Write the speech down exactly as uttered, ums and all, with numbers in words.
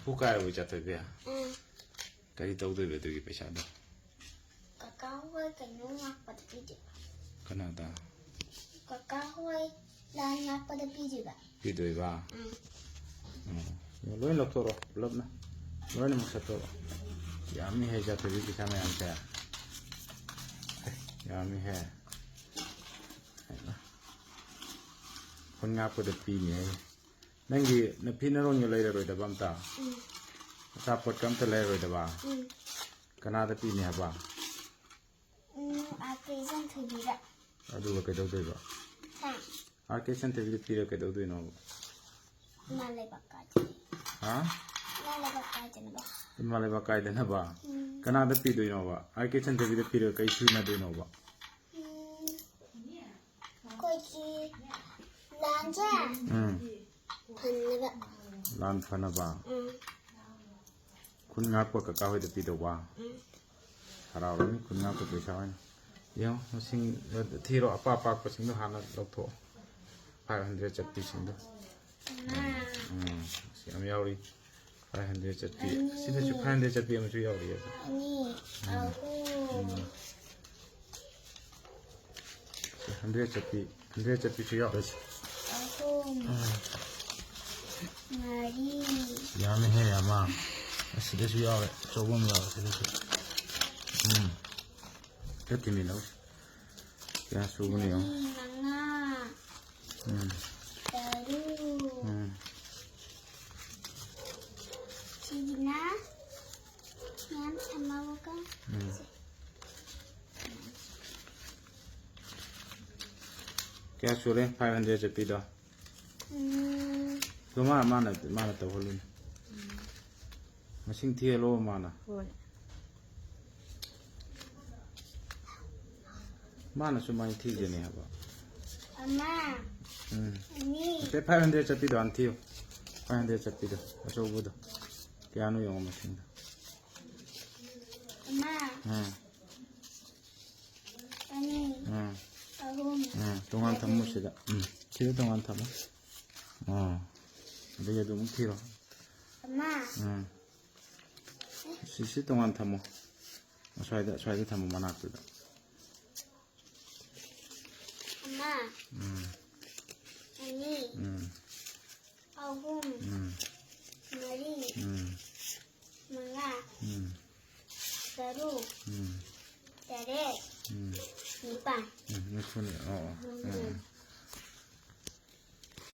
ꯄꯨ ꯀꯥꯏꯔꯕ ꯏꯆꯥꯊꯣꯏꯕꯤ? ꯎꯝ꯫ ꯀꯔꯤ ꯇꯧꯗꯣꯏꯕ ꯑꯗꯨꯒꯤ ꯄꯩꯁꯥꯗꯣ? ꯀꯀꯥ ꯍꯣꯏ ꯀꯩꯅꯣ ꯉꯥꯛꯄꯗ ꯄꯤꯗꯣꯏꯕ꯫ ꯀꯅꯥꯗ? ꯀꯀꯥ ꯍꯣꯏ ꯂꯥꯟ ꯉꯥꯛꯄꯗ ꯄꯤꯗꯣꯏꯕ꯫ ꯄꯤꯗꯣꯏꯕ? ꯎꯝ꯫ ꯎꯝ꯫ ꯂꯣꯏ ꯂꯧꯊꯣꯔꯛꯑꯣ ꯄꯨꯂꯞꯅ꯫ ꯂꯣꯏꯅꯃꯛ ꯁꯠꯇꯣꯔꯛꯑꯣ꯫ ꯌꯥꯝꯃꯤꯍꯦ ꯏꯆꯥꯊꯣꯏꯕꯤ ꯄꯩꯁꯥ ꯃꯌꯥꯝꯁꯦ꯫ ꯌꯥꯝꯃꯤꯍꯦ꯫ ꯈꯨꯟ ꯉꯥꯛꯄꯗ ꯄꯤꯅꯤ ꯍꯥꯏ꯫ ꯅꯪꯒꯤ ꯅꯐꯤ ꯅꯔꯣꯟꯒ ꯂꯩꯔꯔꯣꯏꯗꯕ ꯑꯝꯇ? ꯎꯝ꯫ ꯑꯆꯥꯄꯣꯠꯀ ꯑꯝꯇ ꯂꯩꯔꯔꯣꯏꯗꯕ? ꯎꯝ꯫ ꯀꯅꯥꯗ ꯄꯤꯅꯤ ꯍꯥꯏꯕ? ꯎꯝ, ꯑꯥꯔ ꯀꯦ ꯏꯆꯟꯊꯣꯏꯕꯤꯗ꯫ ꯑꯗꯨꯒ ꯀꯩꯗꯧꯗꯣꯏꯕ? ꯍꯥ? ꯑꯥꯔ ꯀꯦ ꯏꯆꯟꯊꯣꯏꯕꯤꯗ ꯄꯤꯔꯒ ꯀꯩꯗꯧꯗꯣꯏꯅꯣꯕ? ꯏꯃꯥ ꯂꯩꯕꯥꯛ ꯀꯥꯏꯗꯅ꯫ ꯍꯥ? ꯏꯃꯥ ꯂꯩꯕꯥꯛ ꯀꯥꯏꯗꯅꯕ꯫ ꯏꯃꯥ ꯂꯩꯕꯥꯛ ꯀꯥꯏꯗꯅꯕ? ꯎꯝ꯫ ꯀꯅꯥꯗ ꯄꯤꯗꯣꯏꯅꯣꯕ? ꯑꯥꯔ ꯀꯦ ꯏꯆꯟꯊꯣꯏꯕꯤꯗ ꯄꯤꯔꯒ ꯀꯩ ꯁꯤꯖꯤꯟꯅꯗꯣꯏꯅꯣꯕ? ꯎꯝ꯫ ꯑꯩꯈꯣꯏꯒꯤ ꯂꯥꯟꯁꯦ ꯎꯝ꯫ ꯐꯅꯕ꯫ ꯂꯥꯟ ꯐꯅꯕ? ꯎꯝ꯫ ꯈꯨꯟ ꯉꯥꯛꯄ ꯀꯀꯥ ꯍꯣꯏꯗ ꯄꯤꯗꯧꯕ? ꯎꯝ꯫ ꯍꯔꯥꯎꯔꯅꯤ ꯈꯨꯟ ꯉꯥꯛꯄ ꯄꯩꯁꯥ ꯑꯣꯏꯅ꯫ ꯌꯦꯡꯉꯣ, ꯃꯁꯤꯡ ꯊꯤꯔꯣ, ꯑꯄꯥꯛ ꯑꯄꯥꯛꯄꯁꯤꯡꯗꯣ ꯍꯥꯟꯅ ꯂꯧꯊꯣꯛꯑꯣ꯫ Five hundred ꯆꯠꯄꯤꯁꯤꯡꯗꯣ꯫ ꯃꯉꯥ꯫ ꯎꯝ, ꯑꯁꯤ ꯌꯥꯝ ꯌꯥꯎꯔꯤ꯫ ꯐꯥꯏꯚ ꯍꯟꯗ꯭ꯔꯦꯠ ꯆꯠꯄꯤ꯫ ꯁꯤꯗꯁꯨ ꯐꯥꯏꯚ ꯍꯟꯗ꯭ꯔꯦꯠ ꯆꯠꯄꯤ ꯑꯃꯁꯨ ꯌꯥꯎꯔꯤꯑꯕ꯫ ꯑꯅꯤ꯫ ꯑꯍꯨꯝ꯫ ꯎꯝ꯫ ꯍꯟꯗ꯭ꯔꯦꯠ ꯆꯠꯄꯤ, ꯍꯟꯗ꯭ꯔꯦꯠ ꯆꯠꯄꯤꯁꯨ ꯌꯥꯎꯔꯦ꯫ ꯑꯍꯨꯝ꯫ ꯃꯔꯤ꯫ ꯌꯥꯝꯃꯤꯍꯦ, ꯑꯃ꯫ ꯑꯁꯤꯗꯁꯨ ꯌꯥꯎꯔꯦ꯫ ꯑꯆꯧꯕ ꯑꯃ ꯌꯥꯎꯔꯦ ꯁꯤꯗꯁꯨ꯫ ꯎꯝ꯫ ꯆꯠꯇꯤꯃꯤ ꯂꯧ꯫ ꯀꯌꯥ ꯁꯨꯕꯅꯣ ꯌꯦꯡꯉꯣ꯫ ꯃꯔꯤ, ꯃꯉꯥ꯫ ꯎꯝ꯫ ꯇꯔꯨꯛ꯫ ꯎꯝ꯫ ꯁꯤꯒꯤꯅ ꯃꯌꯥꯝ ꯊꯝꯃꯒ꯫ ꯎꯝ꯫ ꯀꯌꯥ ꯁꯨꯔꯦ ꯐꯥꯏꯚ ꯍꯟꯗ꯭ꯔꯦꯠ ꯆꯠꯄꯤꯗꯣ? ꯎꯝ꯫ ꯑꯗꯣ ꯃꯥ, ꯃꯥꯅ, ꯃꯥꯅ ꯇꯧꯍꯜꯂꯨꯅꯦ꯫ ꯃꯁꯤꯡ ꯊꯤꯍꯜꯂꯣ ꯃꯥꯅ꯫ ꯍꯣꯏ꯫ ꯃꯥꯅ ꯁꯨꯃꯥꯏꯅ ꯊꯤꯒꯅꯤ ꯍꯥꯏꯕ꯫ ꯑꯃ꯫ ꯎꯝ꯫ ꯑꯅꯤ꯫ ꯅꯠꯇꯦ, ꯐꯥꯏꯚ ꯍꯟꯗ꯭ꯔꯦꯠ ꯆꯠꯄꯤꯗꯣ ꯍꯥꯟꯅ ꯊꯤꯌꯨ꯫ ꯐꯥꯏꯚ ꯍꯟꯗ꯭ꯔꯦꯠ ꯆꯠꯄꯤꯗꯣ, ꯑꯆꯧꯕꯗꯣ꯫ ꯀꯌꯥꯅꯣ ꯌꯦꯡꯉꯣ ꯃꯁꯤꯡꯗꯣ꯫ ꯑꯃ꯫ ꯎꯝ꯫ ꯑꯅꯤ꯫ ꯎꯝ꯫ ꯑꯍꯨꯝ꯫ ꯎꯝ꯫ ꯇꯣꯉꯥꯟ ꯊꯝꯃꯨ ꯁꯤꯗ꯫ ꯎꯝ꯫ ꯁꯤꯗ ꯇꯣꯉꯥꯟ ꯊꯝꯃꯨ꯫ ꯑꯥ꯫ ꯑꯗꯒꯤ ꯑꯗꯨꯃꯨꯛ ꯊꯤꯔꯣ꯫ ꯑꯃ, ꯎꯝ꯫ ꯁꯤ, ꯁꯤ ꯇꯣꯉꯥꯟ ꯊꯝꯃꯣ꯫ ꯑꯁ꯭ꯋꯥꯏꯗ, ꯑꯁ꯭ꯋꯥꯏꯗ ꯊꯝꯃꯣ, ꯃꯅꯥꯛꯇꯨꯗ꯫ ꯑꯃ, ꯎꯝ꯫ ꯑꯅꯤ, ꯎꯝ꯫ ꯑꯍꯨꯝ, ꯎꯝ꯫ ꯃꯔꯤ, ꯎꯝ꯫ ꯃꯉꯥ, ꯎꯝ꯫ ꯇꯔꯨꯛ, ꯎꯝ꯫ ꯇꯔꯦꯠ, ꯎꯝ꯫ ꯅꯤꯄꯥꯟ꯫ ꯎꯝ, ꯅꯤꯐꯨꯅꯤ꯫ ꯑꯣ, ꯑꯣ꯫ ꯎꯝ, ꯎꯝ꯫